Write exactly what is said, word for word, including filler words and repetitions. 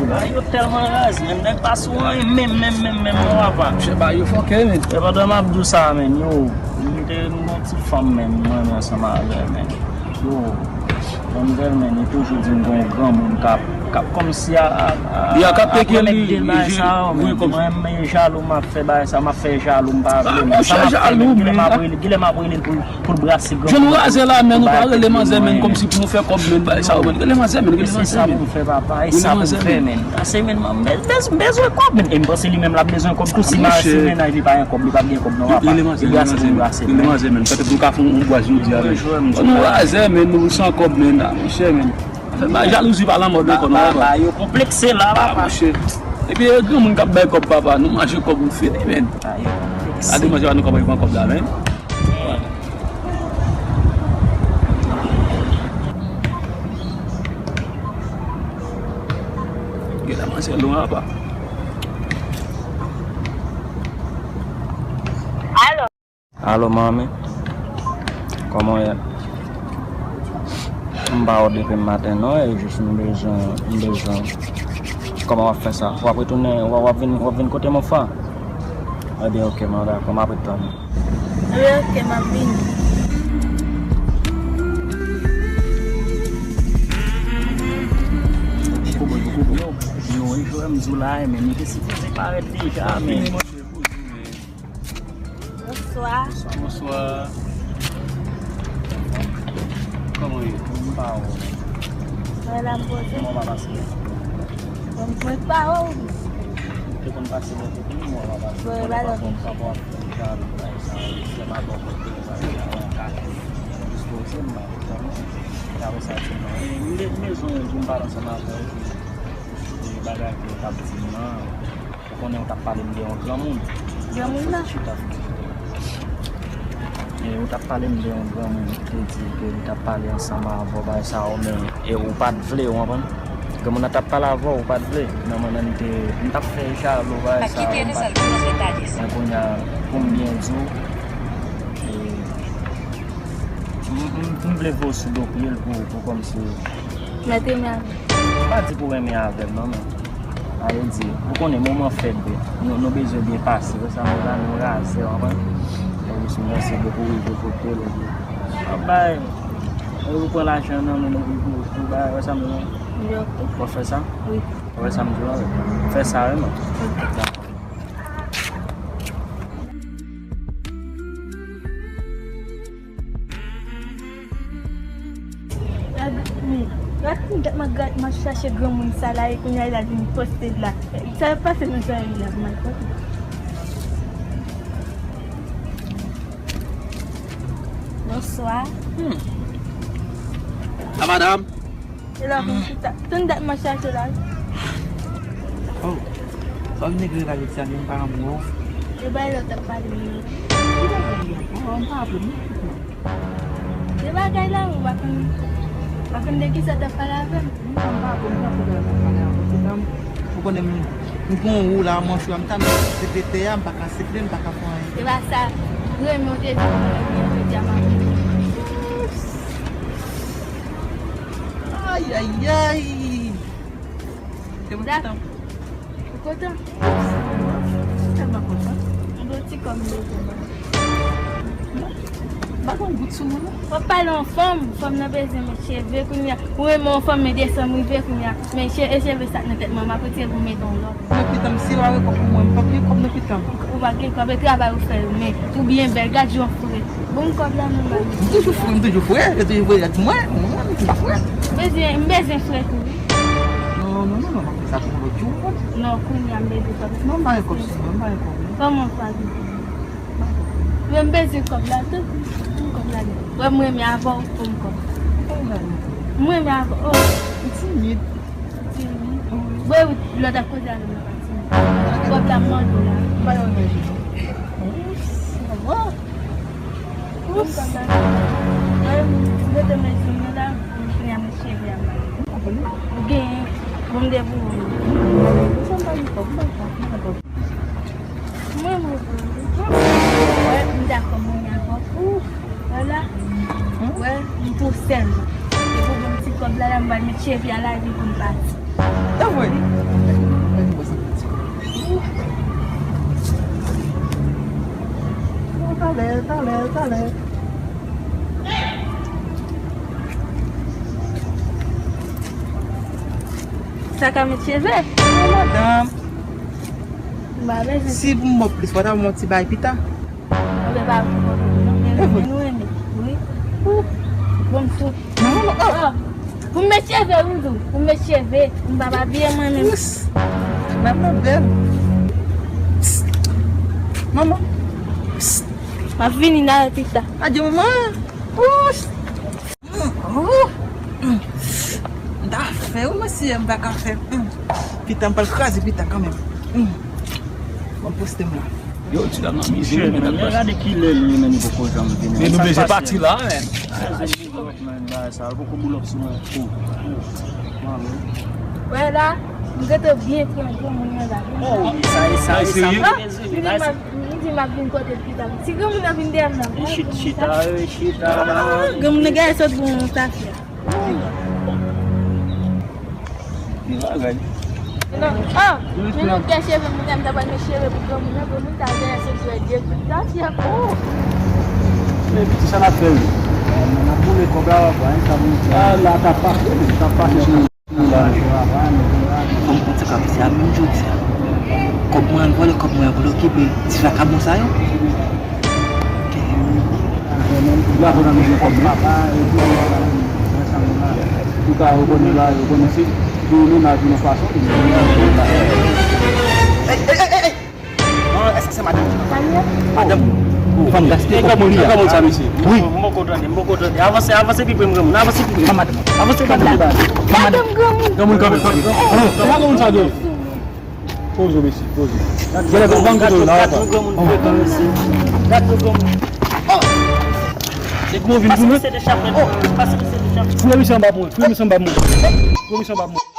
Bagay yo tèlman raz, menm nèg pa sou anyen, menm, menm, menm, menm, non, papa. Misye bagay yo fòkè, menm. E pandan m ap di w sa, menm, yo, m te, m gon ti fanm, menm, mwen, menm, ansanm avè, menm. Yo, manmzèl, menm, li toujou di m gon granmoun k ap, k ap kòmsi a, a, a, a remèt de bagay sa yo, menm. Mwen, mwen, jalou, m ap fè bagay sa, m ap fè jalou, m pa vle, menm. Sa m ap fè, menm, genlè m ap rele, genlè m ap rele l pou l pou l brase granmoun. Jan nou razè la, menn, nou pa rele manzè, menn, kòmsi pou nou fè kòb, menn, bay sa yo, menn. Rele manzè, menn, rele manzè, menn. E se sa pou nou fè, papa, e sa pou nou fè, menn. Pase, menn, m bez-, bezwen kòb, menn. E m panse li menm l ap bezwen kòb tou. Si ma-, si mennaj li pa gen kòb, li p ap gen kòb, non, papa. E brase pou nou brase, menn. Rele manzè, menn. Petèt nou ka fè yon bwa jodi a, menn. Nou razè, menn, nou san kòb, menn. A, monchè, menn. Fè ba jalouzi pa lanmòd ankò, non, papa. Yo konplekse la, papa. Monchè. Epi e granmoun k ap bay kòb, papa. Nou manje kòb, nou fini, menn. Gade manzè pa nou kòb, pran kòb la, menn. Gen la manzè lwen apa. Alo. Alo, manmi. Kòman w ye? M pa wè w depi maten, non, e jis m bezwen, m bezwen. Kòman w ap fè sa? W ap retounen, w ap, w ap vin, w ap vin kote m anfwa? Ebyen, oke, man, dakò, m ap ret tann ou. Wi, oke, m ap vini. Yo, e jwè m di w la, men li te sipoze parèt deja, men. Bonswa. Bonswa, bonswa. Kòman w ye? M pa wè w. Mwen la, m poze. Kòman w pa pase? Bon, mwen pa wè w. Ou te konn pase bò kote m, mwen pa pase. Mwen pa wè w. Mwen pa konn sa w ap fè, jan bagay sa yo, se pa bò kote m, bagay sa yo, kake. Dispoze m, m pa konn sa, non. Apre sa, di m non. E, m te bezwen di m pale ansanm avè w, epi, e, bagay ke w t ap di m nan. Ou konnen ou t ap pale m de yon granmoun. Granmoun nan? Chita. E ou t ap pale m de yon granmoun ki te di ke li t ap pale ansanm avè w, bagay sa yo, men e ou pa t vle, ou konprann? Granmoun nan t ap pale avè w, ou pa t vle. Nan moman m te, m t ap fè jalou, bagay sa yo, m pa t vle. Men kounye a, pou m byen di w, e, m, m, m vle voye w sou do pye l pou, pou kòmsi. Mèt renmen avè m. M pa di pou renmen avè m, non, men. Sa vle di, ou konnen moman fèt vre. Nou, nou bezwen byen pase. Wè sa, nou la, nou razè, w konprann? Donk, si nou pase depi w rive kote l, epi w ap bay, ou pran lajan nan men l, epi pou, pou bay, wè sa m di w? Wi, oke. W ap fè sa? Wi. Wè sa m di w la, wi. Fè sa, wi, non? Oke. Dakò. Gad, hmm, gad, gad, m ap chache granmoun sa la, e kounye a, l al vin poste la. Sa ap pase nan zòrèy li la, pou m al kote. Bonswa. Hmm. La madam. E la, konn chita. Tann dat m ap chache la. Oh. Sa w vin regle la jodi a, men m pa renmen w. E bay lè w t ap pale m nan. Ki bagay la? Oh, m pa raple m, non. De bagay la, ou pa konn, pa konn de kisa w t ap pale avè m. Non, m pa raple m, m pa raple m, m pa raple m, se pa m. Ou konnen m, m pran ou la, manch la, m ta met sou tete a, m pa ka siffle, m pa ka fè anyen. Se pa sa, renmen w te di m, renmen w te di a m ap renmen w. Ay, ay, ay! Te mwen kontan. Ou kontan? Tèlman kontan. Yon ti kòb m bezwen ba. M pa gen goud sou mwen, non. W ap pale yon fanm, fanm nan bezwen met cheve kounye a. Ou renmen yon fanm, men desanm rive kounye a. Men che-, e cheve sa k nan tèt mwen, m ap retire pou m mete yon lòt. Nan pitan m, si w ap kòb pou mwen, m p ap gen kòb nan pitan m. Ou pa gen kòb, e travay ou fè yo, men ou byen bèl, gad jan w fre. Bon kòb la, non, ba m. M toujou fre, m toujou fre, e toujou fre, gad mwen, mwen, m toujou fre. M bezwen, m bezwen fre tou, wi. Non, non, non, non, m ap fè sa pou yon lòt jou, w konn. Non, kounye a, m bezwen kòb. Non, m pa gen kòb sou mwen, m pa gen kòb, non. Kòman w pa gen kòb? M pa gen kòb. Men m bezwen kòb la tou. Bon kòb la, non. Wè, m renmen avè w, bon kòb. Kòb la, non. M renmen avè w, oh. Ou timid. Ou timid? Wi. Wè, wi, lè w t ap koze avè m nan. Kòb la m mande w la. M pa yon nèg. Wi, sa va. Wi, m kontan. Mwen, m mete men sou mwen la, m fini a met cheve a m. Ou genyen. Bon, m devou ou. Sa m pa gen kòb, m pa gen kòb, m pa gen kòb. Mwen, mwen, mwen. Wè, m dakò, mwen, m dakò. Ou, wè la. Wè, m pou sèl. E pou bon ti kòb la, la, m pral met cheve a lavi pou m pati. E vre? Talè. Sa ka met cheve? Non, madanm. M pa bezwen. Si pou m ba w plis, w ta ban m yon ti bay pita. Mwen pa vle pwoblèm, non. Men nou renmen. Wi. Bon, m sou. Non, non, non. Oh. Pou m met cheve, wi, m di w. Pou m met cheve. M pa pa byen, mwen menm. Ous. Manman bèl. Psst. Manman. Psst. M ap vini la, pita. Adye, manman. Ous. Mm, oh, mm. M ta fè, wi, mesye, m pa ka fè. Mm. Pita, m pral kraze pita kanmenm. Mm. Bon, poste m la. Yo, ti dam nan mize, men gade kilè li menm li poko janm vini. Men nou bezwen pati la, men. Ah, shit, man, bagay sa, yo poko boulòp sou mwen. Oh, oh, man. Wè la, m gentan byen pran granmoun nan la. Oh, sa, sa, sa, sa. Ah, li di m ap, li di m ap vin kote l pita. Si granmoun nan vin dèyè m nan, chita, chita. Ah, granmoun nan genlè sot pou yon tafya. Gen bagay. Non. Ah, men nou gen cheve, moun nan ta pral met cheve pou granmoun nan, granmoun ta genlè sot jwe de kout tafya. Oh. Men piti sa n ap fè wi. N ap boule kòb la, papa, hein, sa moun di. Ah, la, t ap pase, t ap pase. Fò m konn sa k ap pase a menm jodi a. Kòb mwen al vòlè, kòb mwen al vòlè, okipe ti vakabon sa yo. Ou ka rekonnen la, yo konnen se pou yon mennaj yon fason. Ey, ey, ey, ey, ey! Ah, èske se madanm? Madanm. Fanm gaste. E granmoun li a? Granmoun sa, mesye. Wi. M poko tande, m poko tande. Avanse, avanse pi pre, m granmoun. Avanse pi pre. Madanm. Avanse pi pre. Madanm granmoun. Granmoun kanpe, kanpe. Oh, granmoun sa, granmoun. Poze, mesye, poze. Gade, gade, gade, gade, gade granmoun frekan, mesye. Gade granmoun. Oh! Nèg mwen vin pou mwen. Pase mesye de chapèt. Pase mesye de chapèt. Pou mesye anba mwen. Pou mesye anba mwen. Pou mesye anba mwen.